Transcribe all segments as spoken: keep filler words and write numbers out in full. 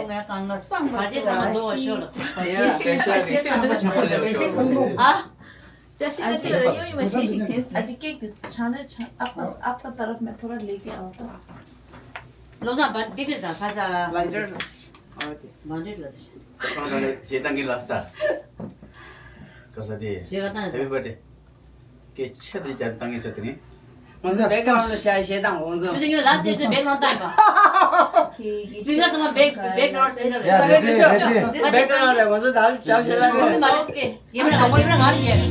ང་གང་ལ་བསམ་པ་བར་ཆད་ཚང་མ་འདུལ་བར་ཤོག་ལ། ཡ། བཀྲ་ཤིས་བདེ་ལེགས། ཨ། བཀྲ་ཤིས་བདེ་ལེགས་ཡོད་ཡོད་མ་ཤེས་ཤིག་དྲན། ཨ་ཅི་ཀེག་དེ་ཆང་ནས་ཆང་ཨ་ཁ་ཨ་ཁ་ཏར་ཕ་མེ་ཐོ་ར་ལེ་ཀེ་ཨ་ཏ། བློ་བཟང་བར་དེ་ཀེ་ས་ཁ་ས། ལན་ཇར། ཨ་དེ། མ་འདྲེ་ལ་དེ་ཤ། ཁང་ཁང་ནས་ཞེ་སྡང་གི་ལ་སྟ། ག་ས་དེ། ཞེ་ག་ཏང་ས། Happy birthday། སྐད་ཆེ་དུ་རྒྱབ་བཏང་ངེས་ཟེར་དེ་ནི། ང་ཚོ་བེག་གྷ་རའུན་ཌ་ལ་ཤ་ཞེ་དང་ང་ཚོ། ཆུ་ཚོད་ཉི་ཤུ་ལ་སེ་སེ་བེག་གྷ་རའུན་ཌ་བཏང་པ། སིང་གར་ཚང་མ་བེག་བེག་གྷ་རའུན་ཌ་སིང་གར་རེད། ས་ག་ཆུ་ཤོག་བེག་གྷ་རའུན་ཌ་རེད། ང་ཚོ་ད་ལ་ཅག་ཤེ་ལ་རེད། ཡེ་མ་ར་ཡེ་མ་ར་ང་རེད་ཡེ།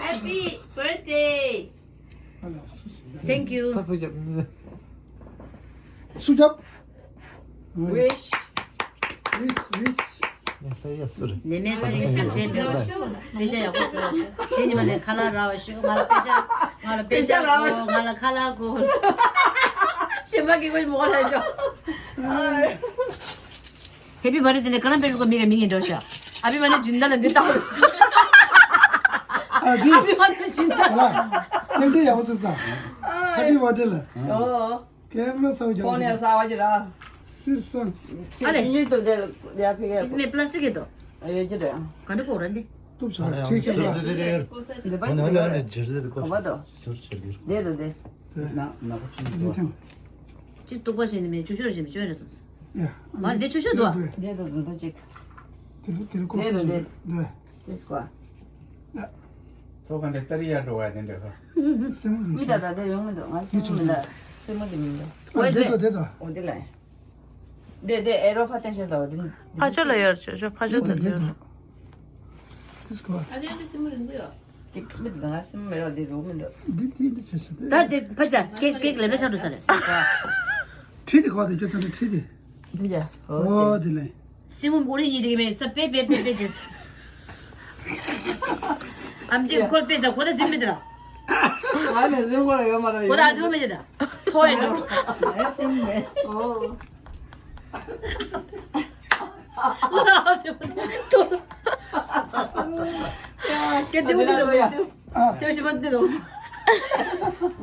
Happy birthday. Thank you. Wish. Wish, wish. ནས་མེད་ཚེ་རིང་ཞབས་ཆེན་འཕེལ། དཔེ་ཆ་ཡག་པོ་བཟོ། དེ་ཉི་མ་ནས་ཁ་ལག་རག་པ་ཞུ། ང་ལ་དཔེ་ཆ། ང་ལ་དཔེ་ཆ་རག་པ་ཞུ། ང་ལ་ཁ་ལག་དགོས། ཞེ་མ་གི་ཀོ་མོ་ལ་ཞོ། Happy birthday དེ་ནས་ཀ་རམ་པེ་རུ་ཀ་མི་ག་མི་ངན་འགྲོ་ཤག Happy birthday ཇིན་ད་ལ་འདི་ལྟ་བུ། ཨ་འདི། Happy birthday ཇིན་ད་ལ། ཨ་ལ། ནམ་དུས་ཡག་པོ་བྱོས་ས། Happy birthday ལ། ཨོ། ཀེམ་ར་ཚའོ་རྒྱབ་ཕོན་ཡ་ས་བ་ཅི་ར། སིར་སང་། ཅི་ཨ་ལེ། ཆུང་ཆུང་དུ་དེ་ཡ་ཕི་གེ། It's me plastic དོ། ཡོད་ཅི་རེད། ག་འདྲ་གོ་ར་འདི། ཏུབ་ཤ་ཁྲིག་ཁྱེར་ལ། འདི་པ་ཞིག་རེད། ག་བ་དོ། དེ་དོ་དེ། ན་ན་གོ་ཆུང་ཆུང་དོ། ཅི་ཏུབ་པ་ཞིག་ནི་མེད་ཆུ་ཤོར་ཞིག་མེད་ཅོ་ཡ་སམ་སི། ཡ། མ་འདི་ཆུ་ཤོར་དོ། དེ་དོ་དེ་དོ་ཅིག་དེ་ལུ་དེ་ལུ་ཀོ་སོ་ཞིག་དེ། དེ་སྐོ། ཚོ་ག་འདི་ཏར་ཡ་འགྲོ་བ་དེ་འདྲ་གོ། སེམས་མི་ད་ད་དེ་ཡོང་མི་འདུག་ང་སེམས་མི་འདུག་སེམས་མི་འདུག་མི་འདུག་ཨ་དེ་དོ་དེ་དོ། འོ་དེ་ལ། དེ་དེ་ཨེ་རོ་ཕ་ཏན་ཤ་དོ་དེ། ཕ་ཆོ་ལ་ཡོད་ཆོ་ཆོ་ཕ་ཆོ་དེ་དོ་དེ་དོ། དེ་སྐོ། ཨ་ཅེ་སེམས་མི་རིང་པོ་ཡོད། ཅིག་མི་འདུག་ང་སེམས་མི་རོ་དེ་རོ་མི་འདུག་འདི་དེ་འདི་ཆེ་ཆེ་དེ། ད་དེ་ཕ་ཆ་ཀེག་ཀེག་ལེ་ལེ་ཆ་འགྲོ་ས་རེད། ཁྲིད་དེ་གོ་དེ་ཁྱོད་ད་ཁྲིད་དེ། འདི་ཡ། ཨོ་དེ་ལེ། སྲིན་མོ་མགོ་རིལ་གཉིས་དེ་གི་མེད་ས་པེ་པེ་པེ་པེ་ཅེས། ཨམ་ཅིག་ཁོལ་པེ་ས་ཁོ་ད་སྲིན་མི་དེ་ལ། ང་ནས་སྲིན་མགོ་ལ་ཡོད་མ་ར་ཡོད། ཁོ་ད་ཨ་ཐུ་མེད་དེ་ད། ཐོ་ཡ་འགྲོ། ང་སྲིན་མེད། ཨོ། ཀེ་དེ་མོ་དེ་ད་མེད་དེ། དེ་བཞི་པ་དེ་ད།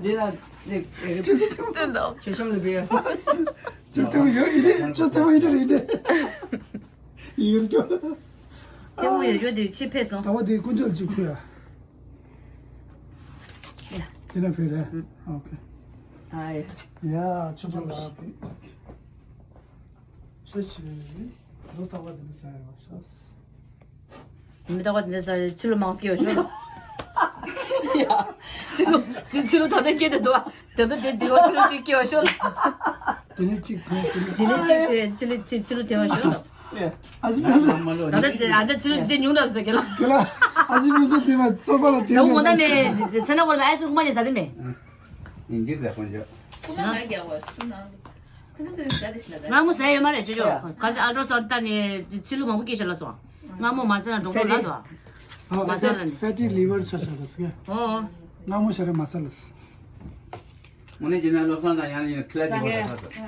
དེ་ལ་དེ་དེ་ད། ཆེ་ཤོས་ལ་བེ། ཅོ་ཏེ་བོ་ཡོད་ཨི་རེད། ཅོ་ཏེ་བོ་ཨི་རེད་ཨི་རེད། ཡོད་རྒྱུ། ཏེ་བོ་ཡོད་རྒྱུ་དེ་ཕྱི་ཕེབས་སོང་། ད་བ་དེ་དཀོན་མཆོག་ཅིག་ཁུ་ཡ། ཡ། དེ་ན་ཕེབས་རེད། ཨོ་ཁེ། ཨ་ཡ། ཡ་ཆུ་ཕོ་ལ་ཕེབས། ཆེ་ཆེ་རེད། ལོ་ད་བ་དེ་ན་ས་ཡ་བ་ཤ། མི་རྟག་པ་དེ་འདྲ་ས་ཆུ་ལོ་མང་སྐྱེ་བ་ཤོར། ཡ། ཆུ་ལོ་ཆུ་ལོ་ད་ལྟ་སྐྱེ་དེ་འདུག་བ། ད་ལྟ་དེ་འདི་བ་ཆུ་ལོ་གཅིག་སྐྱེ་བ་ཤོར། དེ་ནས་གཅིག་ཐོན་དེ་ནས་དེ་ནས་གཅིག་དེ་ཆུ་ལོ་ཆུ་ཆུ་ལོ་དེ་བ་ཤོར། ཨ་ཟི་ཕན་ཚུན། ད་ལྟ་དེ་ཨ་ད་ཆུ་ལོ་དེ་ཉུང་དྲགས་ཟེར་གི་ལ། གི་ལ། ཨ་ཟི་ཕན་ཚུན་དེ་བ་སོ་པ་ལ་དེ་ད་ངོ་ད་མེད་ཚེ་ན་བར་ལ་ཨ་སི་ཁུག་མ་ཉེ་ཟ་དེ་མེད། ཡིན་གྱི་ཟེར་ཁོང་ཚོ། ཁོ་མ་མར་རྒྱག་པ་སུ་ནང་། ཁ་སང་ཁ་སང་ག་དེ་ཤི་ལ་ད། མངར་མོ་ཟ་ཡ་ཡོད་མ་རེད་ཅོ་ཅོ། ཁ་ཅིག་ཨལ་ཊྲ་སའུན་ཌ་ལྟ་ནས་ཚིལ་ལུ་མང་པོ་སྐྱེས་ཤག་ལབ་སོང་། མངར་མོ་མ་ཟ་ན་འགྲོ་མགོ་ལ་འདུག་མ་ཟ་ལ་ནི། ཕེ་ཊི་ལི་ཝར་ཆགས་ཤག་ལབ་སོང་། ཨོ། མངར་མོ་ཞེ་དྲག་མ་ཟ་ལབ་སོང་། དངོས་གནས་བྱས་ན་བློ་བཟང་དང་ཡང་ཡང་ཁི་ལ་ཅིག་ཡོད་ས་སོ།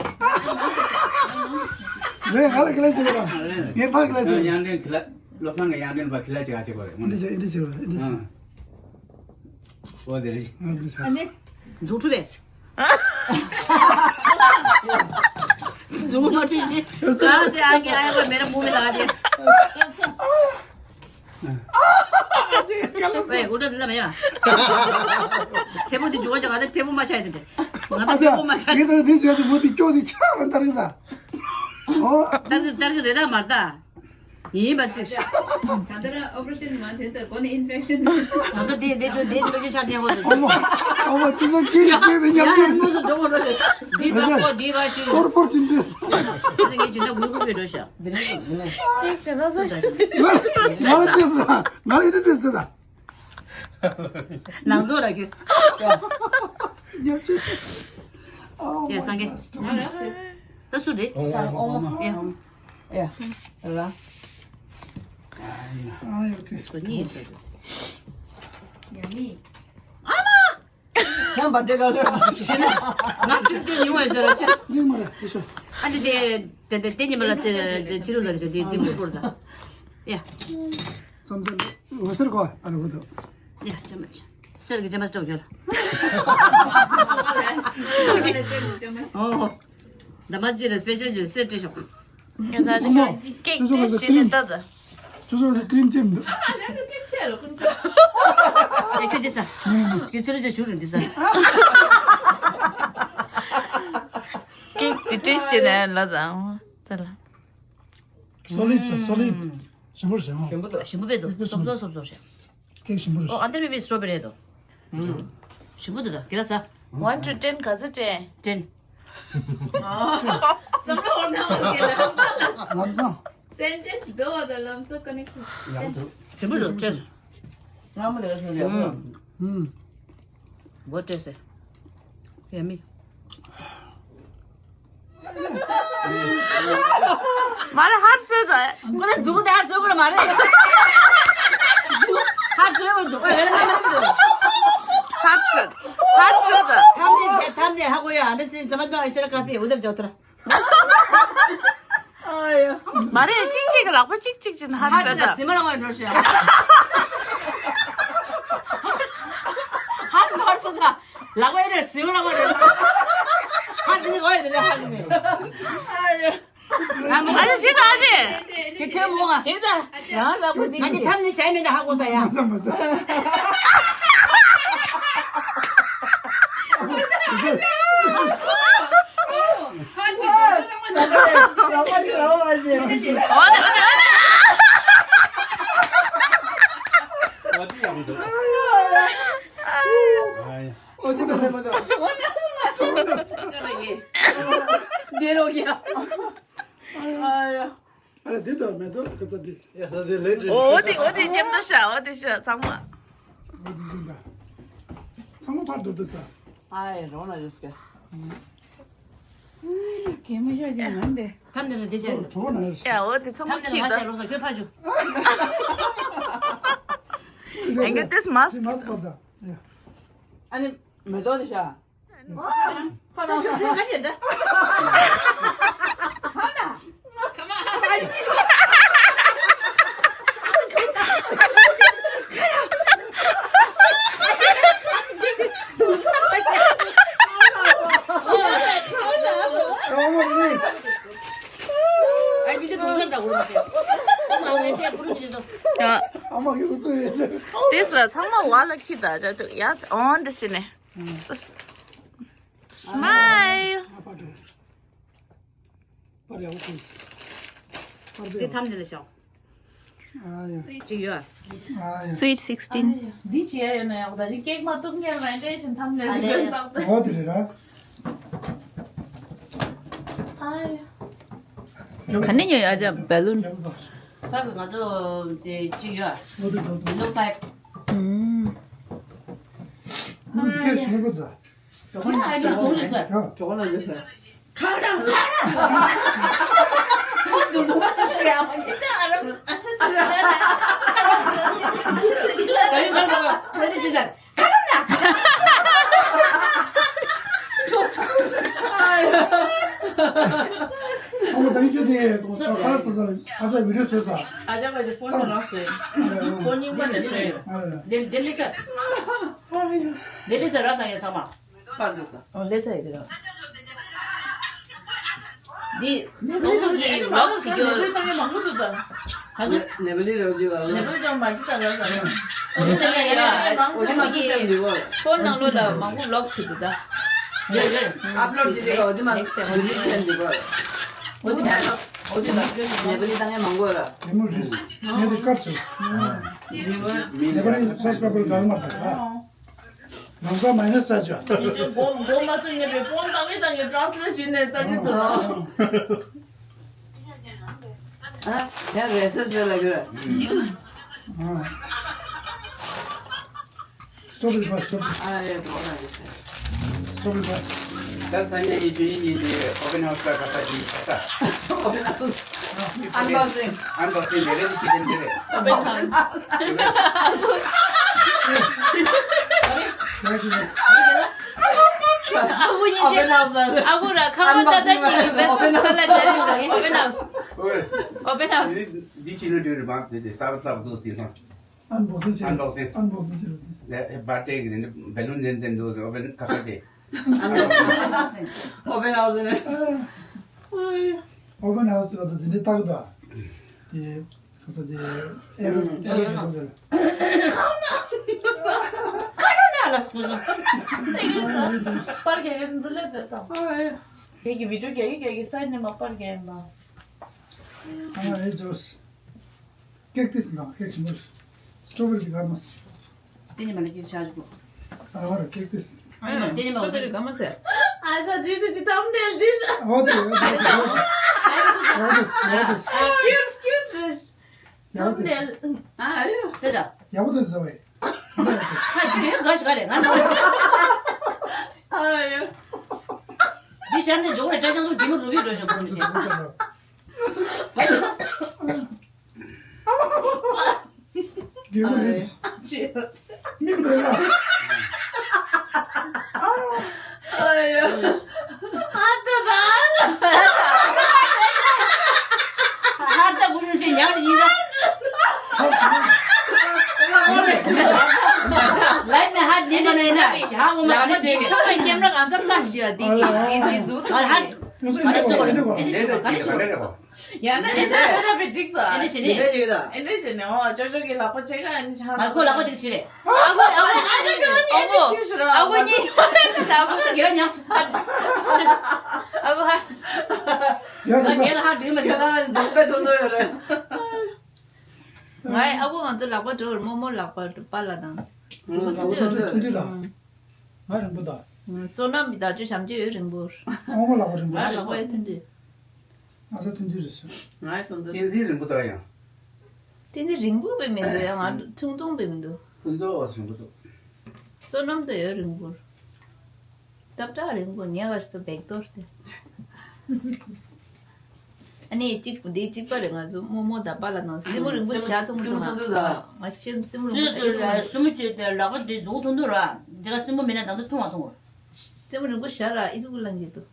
རེད། ང་ལ་ཁི་ལ་ཅིག་ཡོད་ར། ངའི་ཕ་ཁི་ལ་ཅིག་ཡོད། ཡང་ཡང་ཁི་ལ། བློ་བཟང་གི་ཡང་ཡང་པ་ཁི་ལ་ཅིག་ཨ་ཅིག་གོ་རེད། ཨིན་དི་ཅིག་ཨིན་དི་ཅིག་ཨིན་དི་ཅིག་ཨ། ཨོ་དེ་རེད། ཨ་དེ་ས། མཛུབ་ཁྲུ་བས། མཛུབ་མོ་ཁྲུ་ཞིག་ག་སེ་ཨ་གི་ཨ་ཡ་གོ་མེ་ར་མུ་མེ་ལ་དེ། ཨ་ཅེ་ག་ལ་སོང་། ཨེ་འུ་ཏྲ་དེ་ལ་མེ་ཡ། ཐེ་བོ་དེ་འཇུ་བ་ཅག་ང་ད་ཐེ་བོ་མ་ཆག་དེ་དེ། ང་ད་ཨ་ཅེ་ཐེ་བོ་མ་ཆག་ངེད་ད་དེ་ཅག་ཅིག་མོ་དེ་སྐྱོ་དེ་ཆག་ལ་ད་རིང་ད། ཨོ། ད་གི་ད་གི་རེད་ད་མར་ད། ཡིན་པ་ཅི། ད་ལྟ་ར་ཨོ་པ་རེ་ཤན་མ་དེ་ཚོ་མགོ་ནས་ཨིན་ཕེག་ཤན། ད་ལྟ་དེ་དེ་ཚོ་དེ་ཚོ་ཆ་ནས་ཧོ། ཨོ་མ་ཨོ་མ་ཅི་ཟེར་ཀི་ཀི་དེ་ཉམས་ཡ་ཀི་སོ་སོ་འགྲོ་བོ་འགྲོ་ཤག་འདི་ཚོ་ཀོ་འདི་བ་ཅི། ཀོར་ཀོར་ཅི་འདྲེས། ད་ངས་ཇི་འདྲ་གུས་གུས་བོས་འགྲོ་ཤག་ང་ལ་འདྲེས་ང་ལ་འདྲེས་ད། ནང་ཚོ་ར་ཁྱོད། ཉམས་ཆེ། ཡ་སང་གེ། ད་སུ་རེད། ཨོ་མ། ཡ་ཧོ། ཡ། ལ། ཨ་ཡ་ཀེ། སུ་གཉིས་ཟེར། ཡ་མི། ཨ་མ། ཁྱམས་པ་དེ་ག་ལ། ང་ཚོས་དེ་ཉུང་བའི་ཟེར་རོ་ཅི། ཉིན་མ་ར་ཁུ་ཤོ། ཨ་ནི་དེ་དེ་དེ་དེ་ཉི་མ་ལ་ཚེ་ཚེ་ཕྱི་རུ་ལ་ཟེར་དེ་དེ་མུ་སྐོར་ད། ཡ། བསམ་ཚུལ་འོད་ཟེར་གོ་ཨ་རེ་གོ་དོ། ཡ་ཅམ་མ་ཅི། གསེར་གྱི་ཅམ་མ་ཅོག་ཡོད་ལ། ཨོ། ད་མ་ཅི་རེ་སྤེ་ཤལ་ཅི་གསེར་ཅི་ཤོག་ཡ་ད་ཅི་ཀེག་ཏེ་སི་ཊི་ནི་ལྟ་ད། ཅོ་ཅོ་ལ་ཀྲིན་ཅེམ་འདུག་ཨ་ད་ཁྱོད་ཀྱི་ཚེ་རུ་ཅི་ཞུ་རུ་འདི་ས། ཀེག་ཏེ་ཏེ་སི་ཊི་ནི་ལ་ད་ཙ་ལ། སོ་ལིཌ་སོ་སོ་ལིཌ། ཞིམ་པོ་རེད་ཟེར་མོ། ཞིམ་པོ་འདུག་ཞིམ་པོ་འདུག་སོབ་སོབ་སོབ་སོབ་ཞིག་ཀེག་ཞིམ་པོ་རེད། ཨོ་ཨ་འདིར་མེད་པའི་སི་ཊོ་བེ་རི་དོ། ཞིམ་པོ་འདུག་ད་གི་ལ་ས། One to ten ག་ཚོད་སྤྲད། Ten། བསམ་བློ་འོར་ན་འོར་གི་ལ་ཧམ་ཚ་ལ། ང་ཚོ། སེན་ཊེན་སི་འགྲོ་བ་དང་ལམ་སང་ཀོ་ནེག་ཤན། ཡག་འདུག་ཞིམ་པོ་འདུག་ཅེས། ང་མོ་དེ་ག་ཆུང་ཆུང་ཡག་པོ། ཧུམ། བོ་ཏྲེ་སེ། ཡ་མི། མ་རེད་ཧར་སོས་དང་། ཁོ་ཚོ་མཛུབ་མོ་དེ་ཧར་སོས་དགོས་ལ་མ་རེད། ཧར་སོས་དགོས་འདུག་ཨེ་ལ་མ་རེད། ཧར་སོས། ཧར་སོས་དང་། ཐམ་ནས་ཐམ་ནས་ཧ་གོ་ཡ་ཨ་འདྲ་སེ་ཛ་མ་ཏོ་ཨེ་ཤ་ར་ཀ་ཧྥེ་འུ་དར་ཇོ་ཐར། མ་རེད་ཅིག་ཅིག་གི་ལག་པ་ཅིག་ཅིག་ཅིག་ཧར་སོས་དང་། སི་མ་ར་ཝ་འགྲོ་ཤག་ཧར་སོས་ཧར་སོས་དང་། ལག་པ་ཨེ་རེད་སི་མ་ར་ཝ་རེད། ཧར་སོས་ཝ་ཡ་དེ་ལ་ཧར་སོས། ཨ་ཅེ་ཅེ་ད་ཨ་ཅེ། དེ་ཐོན་མོ་ང་། དེ་ད། རང་ལ་ཕུར་ཅིག་ཨ་ཅེ་ཐམ་ནི་ཞའི་མེ་ད་ཧ་གོ་ས་ཡ། མ་ས་མ་ས། ཨོ་དེ་མ་ས་མ་ད། འདི་རོགས་ཡ། ཨ་ཡ། ཨ་འདི་ད་མེ་ཏོག་ཁ་ཚ་འདི། ཡ་ད་འདི་ལེ་འདྲི། ཨོ་དེ་ཨོ་དེ་ཉམས་ད་ཤ་ཨོ་དེ་ཤ་ཚང་མ། ཨོ་དེ་འདི་ད། ཚང་མ་ཕར་འདུག་འདུག་ད། ཨ་ཡ་རོ་ན་ཡོད་སྐད། ཨ་ཡ་གད་མོ་ཤོར་ཀྱང་ང་འདི། ཁམས་འདི་ལ་འདི་ཤ། ཨོ་གྲོ་ན་ཡོད་ཤ། ཡ་ཨོ་དེ་ཚང་མ་ཁམས་འདི་ལ་ཁྱིད་ང་ད། ཤ་རོ་ས་ཁྱོད་ཕར་འཇུག་ཨེ་འགའ་ཏེས་མ་སི། མ་སི་པ་ད། ཡ། ཨ་ནི་མེ་ཏོག་འདི་ཤ། ཏེས་ར་ཚང་མ་བ་ལ་ཁྱི་ད་ཅག་ཏུ་ཡ་ཨོན་ཏེ་སི་ནེ། Smile. འདི་ཐམ་འདི་ལ་ཤོག་ཅིག་ཡོད། Sweet sixteen. འདི་བྱེད་ཡ་ཡོད་ན་ཡག་ད་ཅིག་ཀེག་མ་གཏུབ་མཁན་རང་འདྲ་ཅིག་ཐམ་ལས་ཨ་ལས་ཤོད་ཡ་ཏག་ཏག་ཨོ་དེ་རེད་ར། ཨ་ཡ། ག་ནས་ཉོ་ཡ་ཅག་བེ་ལུན། ད་གི་ང་ཚོ་དེ་གཅིག་ཡོད། ཨོ་དེ་དང་དང་། Blue five. ཨུམ། ཁྱེད་ཞིག་མི་དགོས་ད། གྲོགས་ན་ཨ་ཅག་གོང་ལ་ཟེར། གྲོགས་ན་ཟེར་ཟེར། ཁ་ར་ཁ་ར། ཁོ་འདུག་འདུག་ཅི་ཟེར་ཡ་མ་གི་ད་ཨ་རམ་ཨ་ཚ་ཟེར་ཟེར། ཨ་ཚ་ཟེར་གི་ལ་ཨ་ཚ་ཟེར་གི་ལ་ཅི་ཟེར། ཁ་ར་ན། ཨ་མ་ད་ཡིན་རྒྱུ་དེ་གོང་ས་ཁ་ས་ས་ཨ་ཅག་བི་ཌིའོ་བཟོས་ས། ཨ་ཅག་བ་ཇི་ཕོན་ནང་རང་བཟོས། ཕོན་རྙིང་པ་ནས་བཟོས། ལྡི་ལྡི་ལི་ཚ། ལྡི་ལི་ཚ་ར་ཚང་ཡ་ཚང་མ། པར་འདུག་ཚ། ཨོ་ལེ་ཚ་ཡི་གི་ར། འདི་ནེ་པ་ལི་ནོར་ལུག་གི་ཝི་ལོག་བྱེད་རྒྱུ། ནེ་པ་ལི་ནང་མང་པོ་འདུག་ད། ག་ཚོད། ནེ་པ་ལི་རོ་ཇི་ལ་ནེ་པ་ལི་ཅང་མ་ཅི་ད་ལ་ས། ཨོ་ལེ་ཡ་ཡ་ཡ། ཨོ་ལེ་མ་སུ་ཅན་འདི་བོ། ཕོན་ནང་ལོགས་ལ་མང་པོ་ཝི་ལོག་བྱེད་འདུག་ད། ཡ་ཡ། ཨབ་ལོཌ་བྱེད་དེ་ག་ཨོ་དེ་མ་སུ་ཅན་འདི་བོ། ཨོ་དེ་མ། ཨོ་དེ་ལ་ནེ་པ་ལི་ཏང་ཡ་མང་པོ་ལ། ནེ་མོ་རིས། ནེ་དེ་ཀར་ཆུ། ནེ་པ་ལི་སབ་སི་ཀ་རའི་བར་ག་མར་དང་། ནང་ས་མ་ཡི་ནས་ས་ཆ། ངོ་མ་ཚོས་ངེས་པའི་ཕོན་བཏང་གི་བཏང་གི་ཊྲན་སི་ལེཊ་བྱས་ནས་ལྟ་གི་འདུག་ཨ། ཡང་རེ་སེ་སེ་ལ་གི་ར། Stop it, boss, stop it. ཨ་ཡ་དོ་ན་གི་སེ། Stop it, boss. ད་སང་ཉིན་ཡིན་དུས་ཡིན་གྱི་དེ་ཨོ་པན་ཧའུ་སི་ལ་ཁ་ཁ་ཅིག་ཁ་ཁ། ཨོ་པན་ཧའུ་སི། ཨན་བོག་སིང་། ཨན་བོག་སིང་རེ་རེ་ཅིག་བྱེད་དེ་རེད། ཨོ་པན་ཧའུ་སི། Congratulations. ཨ་ཁུ་གཉིས་ཨོ་པན་ཧའུ་སི་ལ། ཨ་ཁུ་ར་ཁ་བ་ཏག་ཏག་གཉིས་ཀྱི་བེད་ཁ་ལ་ཅར་ལ་ཨོ་པན་ཧའུ་སི། ཨོ་པན་ཧའུ་སི། འདི་ཅི་ནས་འདྲ་རེད་པ། དེ་དེ་གསར་པ་གསར་པ་འདུག་དེང་སང་། ཨན་བོག་སིང་བྱས། ཨན་བོག་སིང་། ཨན་བོག་སིང་བྱས། ལས་བར་ཐི་ཌེ་གི་དེ་འདྲ་བེ་ལུན་ལེན་དེ་འདུག་ཟེར། ཨོ་པན་ཁ་ཤས་དེ། ཨོ་པན་ཧའུ་སི་ནས། ཨོ་པན་ཧའུ་སི་ལ་ད་དེ་འདྲ་ལྟ་གི་འདུག་དེ་ཁ་ཚ་དེ་ཨེ་རོ་ཨེ་རོ་ཌི་ཟེར། ཁ་རོ་ན་ལ་སྐུ་གཟུགས། པར་རྒྱག་གི་འཛུལ་ལེ་དེ་སང་། དེ་གི་བི་ཌིའོ་རྒྱག་གི་རྒྱག་གི་སའི་ནས་མ་པར་རྒྱག་ཡིན་པ། ཨ་ཨེ་ཇོས། ཀེག་ཏིས་ནང་ཀེག་ཆེན་པོ་རེད། སི་ཊོ་བེ་རི་དེ་ག་མ་སི། དེ་ནི་མ་ལ་ཀེག་ཆ་ཞིག་གོ། ཨ་ར་བ་ར་ཀེག་ཏིས། ཨ་དེ་ནི་མ་སི་ཊོ་བེ་རི་ག་མ་སི། ཨ་ཤ་དེ་དེ་དེ་ཐམ་ནེལ་དེ་ཤ། ཨོ་དེ་ཨོ་དེ་ཨོ་དེ་ཨོ་དེ། ཀིའུཊ་ཀིའུཊ་རེད། ཡག་པོ་དེ། ཐམ་ནེལ། ཨ་ཡོ། དེ་ད། ཡག་པོ་དེ་ཟ་བས། ཧ་ཅི་ཡོད་ག་ཞིག་ག་རེད་ང་ཚོ། ཨ་ཡོ། འདི་ཤར་ནས་འཇོག་རེད། བཀྲ་ཤང་ཚོ་གི་མོ་རུ་ཡོད་འགྲོ་ཞོག་གོ་མི་ཤེས། རྒྱུ་མ་རེད། མི་མེད་ལ། ཨ་ཡ། ཨ་ཏ་ད། ཧར་ཏ་ཀུ་ཉུང་ཆེ་ཉག་ཅིག་ཡིན་ད། ལའི་མེ་ཧར་ཏ་ནི་ན་ཧ་ངོ་མ་ལ་ནི་ཁྱོད་རང་ཀེམ་ར་གང་ཚ་ལྟ་ཞིག་ཡ་དེ་དེ་དེ་ཟུག་ཧར་ཧར། ཡང་ན་ཨེ་འདྲ་ཨེ་འདྲ་བྱེད་ཀྱི་འདུག་ཨེ་འདྲ་བྱེད་ཀྱི་འདུག་ཨེ་འདྲ་བྱེད་ཀྱི་འདུག་ཨེ་འདྲ་བྱེད་ཀྱི་འདུག་ཨེ་འདྲ་བྱེད་ནས་ཨོ་ཅོ་ཅོ་གི་ལག་པ་བྱེད་ག་ཨེ་འདྲ་བྱེད་ཨ་ཁོ་ལག་པ་དེ་ག་བྱེད་རེད། ཨ་ཁོ་ཨ་ཁོ་ཨ་ཅོ་ཅོ་ཨེ་འདྲ་བྱེད་ཤི་ར་ཨ་ཁོ་གཉིས་ཨ་ཁོ་ག་ར་ཉག་སུ་ཧ་ཨ་ཁོ་ཧ་ང་རྒན་ལ་ཧ་འདི་མ་ཁྱེད་རང་ལ་འཛོམས་པའི་ཐོག་ནོ་ཡོད་རེད། ངའི་ཨ་ཁོ་ང་ཚོ་ལག་པ་འགྲོ་རྨོ་མོ་ལག་པ་པཱ་ལགས་དང་། ང་ཚོ་ཐུང་ཐུང་ཐུང་ཐུང་ཐུང་ཐུང་ལ། ང་རིང་པོ་ད། བསོད་ནམས་མི་ད་ཅོ་བྱམས་ཆེ་ཡོད་རིང་པོར། ཨོ་མོ་ལག་པ་རིང་པོ་ང་རེད། ལག་པ་ཡོད་ཐུང་ཐུང་། ང་ཚོ་ཐུང་ཐུང་རེད་ཤག་ང་ཡི་ཐུང་ཐུང་། བསྟན་འཛིན་རིང་པོ་ད་ཡང་། བསྟན་འཛིན་རིང་པོ་བས་མི་འདུག་ཡང་ང་ཐུང་ཐུང་བས་མི་འདུག་ཕུན་ཚོགས་རིང་པོ་འདུག་བསོད་ནམས་ད་ཡོད་རིང་པོར། ཏག་ཏག་རིང་པོ་ཉལ་བར་སོ་བེག་ཏོར་ཏེ། ཨ་ནི་གཅིག་འདི་གཅིག་པ་རེད། ང་ཚོ་རྨོ་མོ་དང་པཱ་ལགས་དང་སྲིན་མོ་རིང་པོ་ཞག་ཚོགས་མི་འདུག་ང་། ང་སྲིན་མོ་རིང་པོ་ཞག་ཚོགས་མི་འདུག་སྲིན་མོ་བཅོས་ཏེ་ལག་པ་འདི་མཛུབ་ཐུང་ཐུང་ར། འདི་ལ་སྲིན་མོ་མེད་ན་ད་ལྟ་ཐུང་བ་ཐུང་བ། སྲིན་མོ་རིང་པོ་ཞག་ར་ཨི་ཙི་བུ་ལང་གི་འདུག་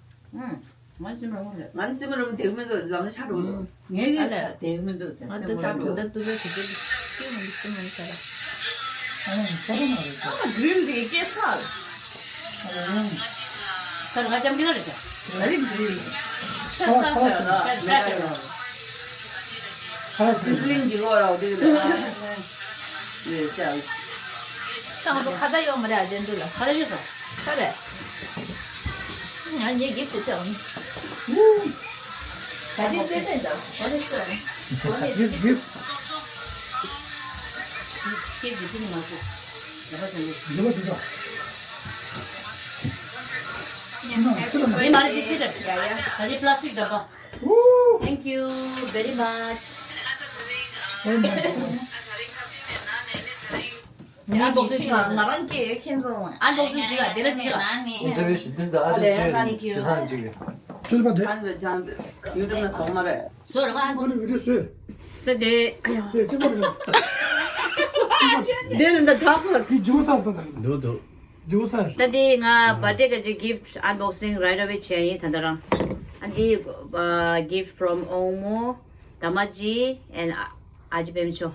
ང་སྲིན་མོ་རིང་པོ་རེད། ང་ནི་སྲིན་མོ་རིང་པོ་དེ་གི་མི་འདུག་ལམ་ལ་ཆགས་འགྲོ་གི་འདུག་ངས་ཨ་ལས། ཆགས་དེ་གི་མི་འདུག་ང་ད་ཆགས་འགྲོ་ད་ཏུ་ད་ཏུ་ད་ཏུ་ཏུ་མི་འདུག་སྲིན་མོ་རིང་པོ་ཞག་ར། ཨ་ནི་ཁོ་རང་མ་རེད། ཨ་གྲིམ་དེ་སྐྱེ་ཚར། ཨ་ལས། ཁ་ཁ་ཅམ་གི་ལ་རེ་ཤ། ད་རིམ་རིམ། ཤ་ཤ་ཤ་ཤ་ཤ། ཁ་སི་ལིང་ཇི་གོ་ར་འོ་དེ་ལ། ཡེ་ཅང་། ད་ང་ཚོ་ཁ་ད་ཡོད་མ་རེད། ཨ་ཅན་དུ་ལ་ཁ་ད་ཡོད་ས། ཁ་རེད། ང་ངའི་གེབ་དེ་ཅང་། ད་དེ་ཙེ་ཙེ་འདྲ། འོ་དེ་ཙེ། འོ་དེ་ཙེ། གེབ་གེབ། ཁྱེད་ཀྱིས་ཁྱེད་ནི་མ་ཟེར། ལ་པ་ཚང་གི། ལ་པ་ཚང་གི། མི་མ་རེད་དེ་ཆེ་དྲགས། ཡ་ཡ། ད་ལྟའི་པ་ལ་སི་ཊིག་འདྲ་པ། Thank you very much. ཨན་བོག་སིང་བྱེད་ལ། ང་རང་སྐད་ཡོད་མཁན་ཚོ། ཨན་བོག་སིང་བྱེད་ལ་དེ་ལ་བྱེད་ལ། Interview, this is the other day. Thank you. Just not Jiggy. ཁྱོད་པ་དེ། ཨན་བོག་སིང་ཡུ་ཊུབ་ན་སོང་མ་རེད། སོ་ར་ཨན་བོག་སིང་། ཨ་ནི་བི་ཌིའོ་བཟོས། དེ་དེ། དེ་གཅིག་པ་རེད། དེ་ནི་འདི་དག་ལ། དེ་ཇུ་སར་དང་། འདུག་འདུག་ཇུ་སར། ད་དེ་ང་བར་ཐི་ཌེ་གི་གི་ཕིཊ་ཨན་བོག་སིང་རའིཊ་ཨ་ཝེ་བྱས་ཡིན་ད་ལྟ་རང་། ཨ་འདི་gift from ཨོང་མོ། ད་མ་ཇི་and ཨ་ཅེ་པེམ་ཆོ།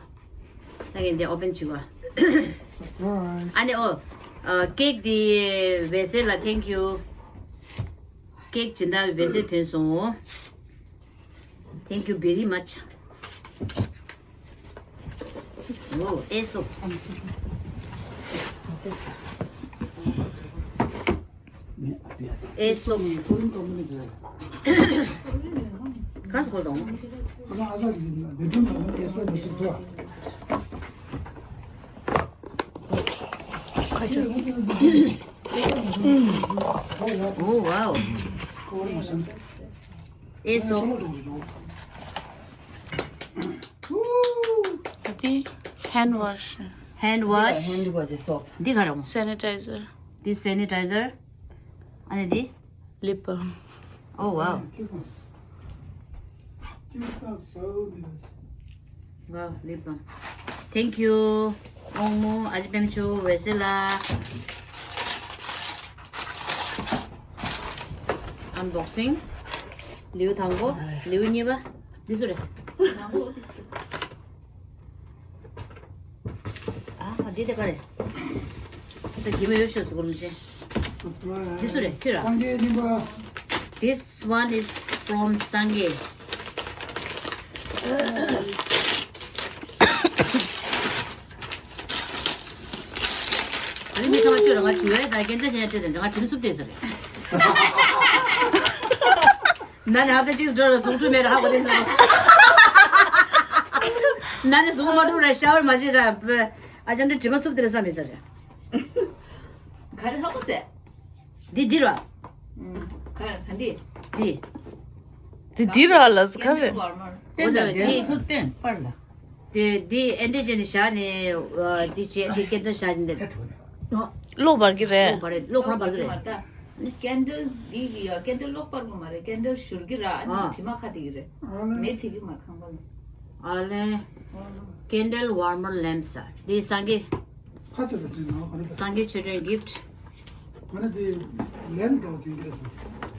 ད་ངས་འདི་ཨོ་པན་བྱེད་དགོས། Surprise. ཨ་ནི་ཨོ། ཀེག་འདི་བེ་སེ་ལ་thank you. ཀེག་སྦྱིན་བདག་བེ་སེ་ཐོན་སོང་། Thank you very much. Oh, eso. Eso. གང་ཟེར་གོ་དང་། ཨ་ཟ་ཨ་ཟ་གི་བེད་རུམ་ནང་ཨེ་སོ་མ་ཞིག་འདུག་ཨ། Oh wow. ཨེ་སོ། ད་དེ་hand wash. Hand wash. Hand wash soap. འདི་ག་རེ་རེད། Sanitizer. འདི་sanitizer. ཨ་ནི་འདི། Lip balm. Oh wow. Wow, lip balm. Thank you. ཨོང་མོ། ཨ་ཅེ་པེམ་ཆུ། ཝེ་སེ་ལ། Unboxing. ལེའུ་དང་པོ། ལེའུ་གཉིས་པ། འདི་སུ་རེད། ཨ་འདི་དེ་ག་རེད། ད་གི་མ་ཡོད་ཤོས་སུ་གོར་མི་ཆེ། འདི་སུ་རེད། ཁྱོད་ར། སངས་རྒྱས་གཉིས་པ། This one is from Sangay. ཨ་ནི་མི་ཚང་མ་ཁྱོད་རང་ང་བྱུང་བས་ད་སྐད་ཆ་བཤད་ཡ་ཁྲིད་དེ་ང་དྲིམ་ཚུབ་བསྡད་ཟེར། ན་ནི་ཧབ་ཏ་གཅིག་འགྲོ་ར་གཟུགས་འཁྲུ་མེད་ར་ཧ་གོ་དེ་ཟེར། ན་ནི་གཟུགས་མ་འཁྲུ་ར་ཤ་ཝར་མ་བྱེད་ར། ཨ་ཅང་འདྲ་དྲི་མ་ཚུབ་དེ་ར་བསམ་མེད་ཟེར། ག་རེ་ཧ་གོ་ཟེར། འདི་འདི་ར། ཨུམ། ག་རེ་ག་འདི། འདི། འདི་འདི་ར་ལ་ག་རེ། ཀེན་ཌལ་ཝར་མར། འོ་ད་འདི་ཚུར་བསྟན་པར་ལ། དེ་འདི་ཨེ་འདྲས་བྱས་ནས་བཞག་ནས་འདི་བྱས་འདི་སྐད་ཆ་བཞག་ནས། གློག་འབར་གི་རེད། གློག་འབར་རེད། གློག་ཁོ་རང་འབར་གི་རེད། ཀེན་ཌལ་འདི་གི་ཡ་ཀེན་ཌལ་གློག་འབར་གི་མ་རེད། ཀེན་ཌལ་བཞུར་གི་ར། ཨ་ནི་དྲི་མ་ཁ་དེ་གི་རེད། མེ་ཚིག་གི་མར་ཁང་པ་ལ། ཨ་ལེ། Candle warmer lamps ཨ། འདི་སངས་རྒྱས། ཁ་ཆེ་ད་ཟིན་ནོ་ག་རེ་ད། སངས་རྒྱས་ཆོས་སྒྲོན་gift། ང་ནི་དེ་ལེམ་འདྲ་བོ་ཅིག་འདྲ་སོང་།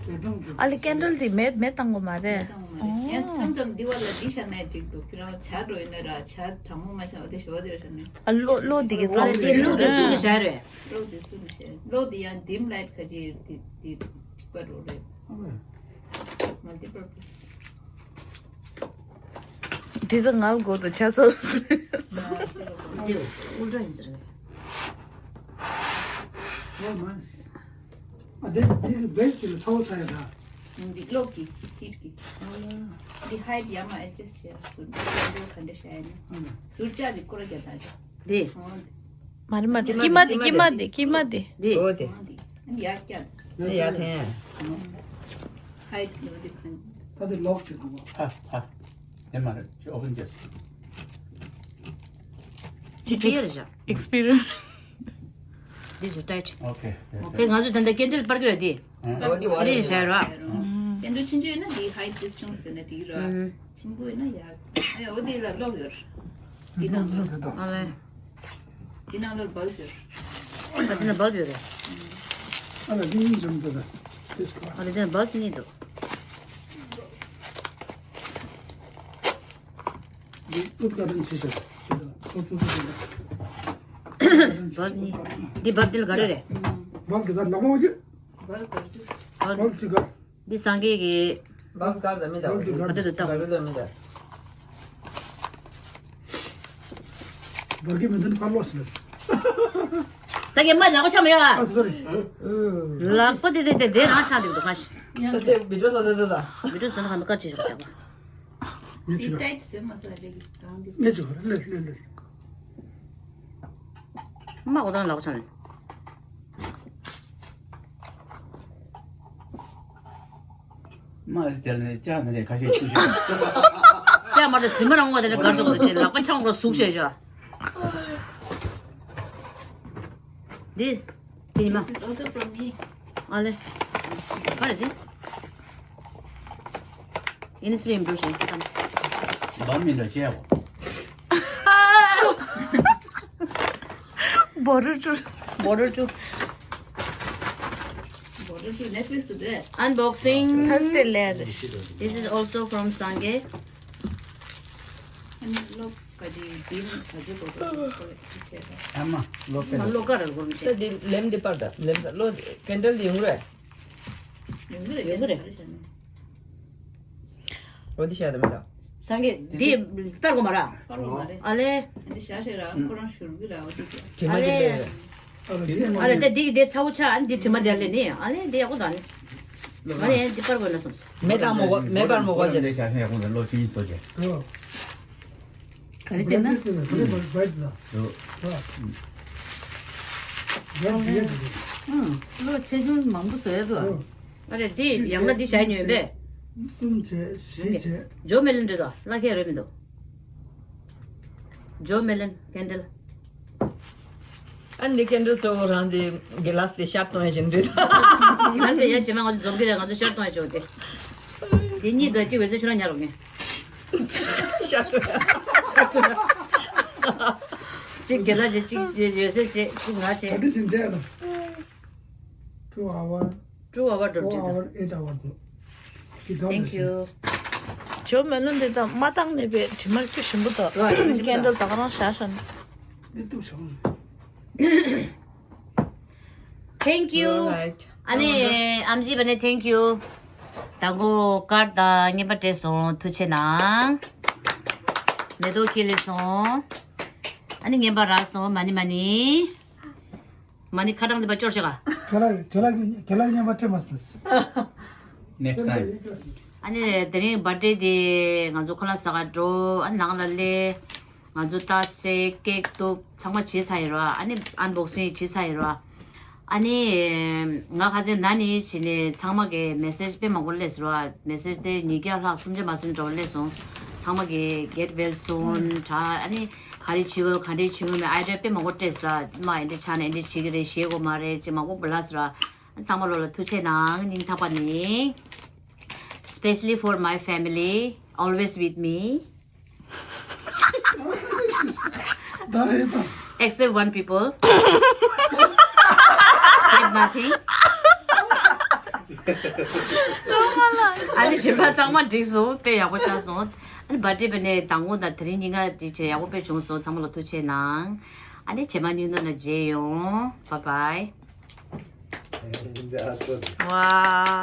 རེ་སྒྲོན་གྱི། ཨ་ལེ་ཀེན་ཌལ་དེ་མེ་མེ་བཏང་དགོས་མ་རེད། ཡང་མཚམས་མཚམས་འདི་བ་ལ་འདི་བཞག་ནའི་འགྲིག་འདུག་ཁྱེད་རང་ཇ་འགྲོ་ཡིན་ན་ར་ཇ་གྲང་མོ་མ་བཞག་འོ་དེ་ཞོ་དེ་བཞག་ནའི། ཨ་གློག་གློག་འདི་གི་ཨ་ཚོགས་ལེ་དེ་གློག་དེ་བཙུགས་ནས་བཞག་རེད། གློག་དེ་བཙུགས་ནས་བཞག་གློག་དེ་ཡང་dim light ག་ཅི་དེ་དེ་འགྲིག་པ་འགྲོ་རེད། Multi purpose། དེ་ཚོ་ང་ལ་གོ་དང་ཆ་ཚང་། འདི་ཨུལ་ཊྲ་ཡིན་ཟེར། ཨོ་མཱས། ཨ་དེ་དེ་གི་བེ་སི་དེ་ལ་ཚ་བོ་ཚ་ཡ་འདྲ། འདི་གློག་གི་ཧིཊ་གི། འདི་ཧའིཊ་ཡར་མར་ཨེ་ཌ་ཇསཊ་བྱས་སུ་འདི་ག་འདྲ་བྱས་ཡ་ན། ཟུར་བཅག་འདི་སྐོར་ར་རྒྱག་ད་འདྲ། འདི། ཨོ། མ་རེད་མ་རེད། ཀྱི་མ་དེ་ཀྱི་མ་དེ་ཀྱི་མ་དེ། འདི། འོ་དེ། འདི། འདི་ཡར་བཀྱག་ཡ་ཡ་ཐེན། ཧའིཊ་འདི་འདི་ཁན། ད་དེ་ལོག་བྱེད་དགོས་པ། ཧ་ཧ། དེ་མ་རེད། ཁྱོད་ཨོ་པན་བྱས། འདི་ཀི་ཡར་བཞག་ཨེག་སི་པི་རི་ཡན་སི། འདི་ཞིག་ཊའིཊ། ཨོ་ཁེ། དེ་ང་ཚོ་ད་ལྟ་ཀེན་ཌལ་སྤར་གི་རེད་དེ། འོ་དེ་བ་རེད་བཞག་ར། ཀེན་ཌལ་ཆུང་ཆུང་ཡིན་ན་འདི་ཧའིཊ་དེ་ཆུང་ཟེར་ན་འགྲིག་ར། ཆེན་པོ་ཡིན་ན་ཡག་ཨ་ཡ་འོ་དེ་ལ་ལོག་ཡོད། འདི་ནང་ལ། ཨ་ལེ། འདི་ནང་ལ་བལ་ཡོད། ཨ་འདི་ནང་བལ་ཡོད་རེད། ཨ་ལ་འདི་གཉིས་འཇམ་འདུག་ད། ཨ་ལེ་འདི་ནང་བལ་གཉིས་འདུག་འདི་ཨུད་ཀ་རན་ཆི་ཤ། ཨུད་ཀ་རན་ཆི་ཤ། བལ་གཉིས། འདི་བལ་འདི་ལ་ག་རེ་རེད། བལ་འདི་ག་ལ་མོ་གི། བལ་ག་རེ། བལ་ཆི་ག། འདི་སངས་རྒྱས་ཀྱི། བབ་དཀར་དང་མི་འདྲ་བ་ཅིག་ཨ་དེ་དུ་བཏགས། བབ་དཀར་མི་འདྲ། བར་གྱི་མི་འདུག་ཕར་ལོག་ཟིན། ད་གི་མ་ལག་པ་ཆ་མེད་ཨ། ཨ་སོ་རི། ལག་པ་དེ་དེ་དེ་དེ་རང་ཆགས་འདུག་ད་ག་ཤི། ད་དེ་བི་ཌིའོ་བཟོ་ད་ད་ད། བི་ཌིའོ་བཟོ་ན་ག་མི་དཀར་ཆེ་ཞོག་ད་བ། ངས་ཅི་བ། ངས་ཅི་བ་ལེ་ལེ་ལེ། མ་འོ་ད་ལག་པ་ཆ་མེད། མ་དེ་ལ་ནི་ལྕགས་ནི་རེད་ཁ་ཤས་ཆུ་ཤོད། ལྕགས་མ་རེད་ཟི་མ་རང་བ་དེ་ནི་གར་ཤོག་དེ་ལག་པ་འཆང་རོ་ཟུག་བྱས་ཤོག་འདི། དེ་ཉི་མ། This is also from me. ཨ་ལེ། ག་རེ་དེ། ཨིན་སི་པི་རི་ཡིན་འགྲོ་ཞེས་བསམ། འབའ་མི་འདྲ་བྱས་བ། Bottle two. Bottle two. Bottle two Netflix དུ་དེ། Unboxing. Thursday later. This is also from Sangay. ཨ་ནི་ལོ་ག་ཅི་ཌིམ་ག་ཅི་bottle two ཁོ་ལ་ཅི་བྱས་ད། ཨ་མ་ལོ་པེ། ལོ་ག་ར་སྒོར་མི་ད་ཆད། དེ་ལེམ་དེ་པར་ད་ལེམ་ད་ལོ་ཀེན་ཌལ་དེ་ཡོང་རེད། ཡོང་གི་རེད་ཡོང་གི་རེད། ཡོང་གི་རེད། འོ་འདི་བཤད་དམ་ད། སངས་རྒྱས་འདི་ལྟར་གོ་མ་ར། ལྟར་གོ་མ་རེད། ཨ་ལེ། འདི་བཤད་བཤད་ར་ཁོ་རང་ཞུར་གི་ར་འོ་འདི་བཤད། དྲི་མ་ཨ་ལེ། དེ་ལས། ཨ་ལེ་ད་འདི་འདི་ཚ་བོ་ཆ་ཨ་འདི་དྲི་མ་དེ་ལས་ནི་ཨ་ལེ་འདི་ཡག་པོ་དང་ནི། ང་ཡང་འདི་པར་དགོས་ན་བསམ་སོང་། མེད་དང་མོ་གོ་མེད་པར་མོ་གོ་ཟེར། ལས་བྱ་ཤ་ཡག་པོ་འདུག་ལོ་ཆུ་ཡིན་སོ་ཅེ། ག་རེ་བྱས་ན། ལོ་ཆེ་ཆུང་མང་པོ་བཟོ་ཡ་འདུག་ཨ་རེ་འདི་ཡང་ན་འདི་བྱ་ཉོས་པས། གསུམ་བྱས་བཞི་བྱས། ཇོ་མེ་ལོན་རེད་དོ། ལ་ཁེ་རེད་མི་འདུག་ཇོ་མེ་ལོན་ཀེན་ཌལ། ཨ་ནི་ཀེན་ཌལ་གཙོ་བོ་རང་དེ་གི་ལ་སི་དེ་ཤར་གཏོང་ཡ་ཞིག་རེད། ང་ཚོ་ཡ་རྗེས་མ་ང་ཚོ་འཛོམས་ཀྱི་རེད། ང་ཚོ་ཤར་གཏོང་ཡ་ཆོག་དེ། དེ་གཉིས་དང་གཅིག་འོད་ཟེར་ཆུ་ལ་ཉར་རོགས་ངས། ཤར་གཏོང་ཡ། ཤར་གཏོང་ཡ། གཅིག་དགེ་ལགས་བྱེད། གཅིག་འོད་ཟེར་བྱེད། གཅིག་ང་བྱེད། ག་འདྲ་ཞིག་འདས་ལ། Two hour, two hour འགྲོ། Four hour, eight hour འགྲོ། Thank you. ཇོ་མེ་ལོན་འདི་དང་མ་བཏང་ནས་པའི་དྲི་མ་སྐྱོ་ཞིམ་པོ་འདུག་ཀེན་ཌལ་ད་ག་རང་བཞག་ཤག Thank you. Alright. ཨ་ནི་ཨམ་ཆི་བ་ནས་thank you. དང་པོ་ཀར་དང་རྔན་པ་སྤྲད་སོང་། ཐུགས་རྗེ་གནང་། མེ་ཏོག་ཁྱེར་སླེབས་སོང་། ཨ་ནི་རྔན་པ་རག་སོང་། མ་ཎི་མ་ཎི། མ་ཎི་ཁ་གྲངས་འདི་པ་སྐྱོར་བྱེད་ག་ཁ་ལག་ཁ་ལག་ཁ་ལག་རྔན་པ་སྤྲད་མ་སོང་། Next time. ཨ་ནི་དེ་རིང་བར་ཐི་ཌེ་དེ་ང་ཚོ་ཁོ་ལ་ཟ་ག་འགྲོ། ཨ་ནི་ནང་ལ་སླེབས། ང་ཚོ་ལྟ་ཚེ་ཀེག་གཏུབ་ཚང་མ་བྱས་ཚར་ཡོད་ར། ཨ་ནི་ཨན་བོག་སིང་བྱས་ཚར་ཡོད་ར། ཨ་ནི་ང་ཁ་སང་ན་ནི་བྱས་ནས་ཚང་མ་གི་མེ་སེ་ཇི་དཔེ་མང་པོ་སླེབས་སོང་ར། མེ་སེ་ཇི་དེ་ཉིས་བརྒྱ་ལྷག་སུམ་བརྒྱ་མ་ཟིན་འདྲ་བོ་སླེབས་སོང་། ཚང་མ་གི་get well soon དྲ། ཨ་ནི་ག་རེ་བྱེད་དགོས་ག་འདྲས་བྱེད་དགོས་མེད་ཨའི་ཌི་ཡ་དཔེ་མང་པོ་སྤྲད་སོང་ར། མ་ཨེ་འདྲས་ཆགས་ན་ཨེ་འདྲས་བྱེད་ཀྱི་རེད། ཞེད་དགོས་མ་རེད་ཅེས་མང་པོ་ལབ་སོང་ར། ཚང་མ་ལོ་ལ་ཐུགས་རྗེ་གནང་། སྙིང་ཐག་པ་ནས། Especially for my family, always with me. Except one people. Get nothing. ཨ་ནི་གཞན་པ་ཚང་མ་འགྲིག་སོང་། དཔེ་ཡག་པོ་ཆགས་སོང་། ཨ་ནི་བར་ཐི་ཌེ་བ་ནས་དང་པོ་དང་དེ་རིང་གཉིས་ཀ་དེ་བྱས་ཡག་པོ་དཔེ་བྱུང་སོང་། ཚང་མ་ལ་ཐུགས་རྗེ་གནང་། ཨ་ནི་རྗེས་མ་ཉིན་ནོ་ན་མཇལ་ཡོང་། Bye bye. Wow.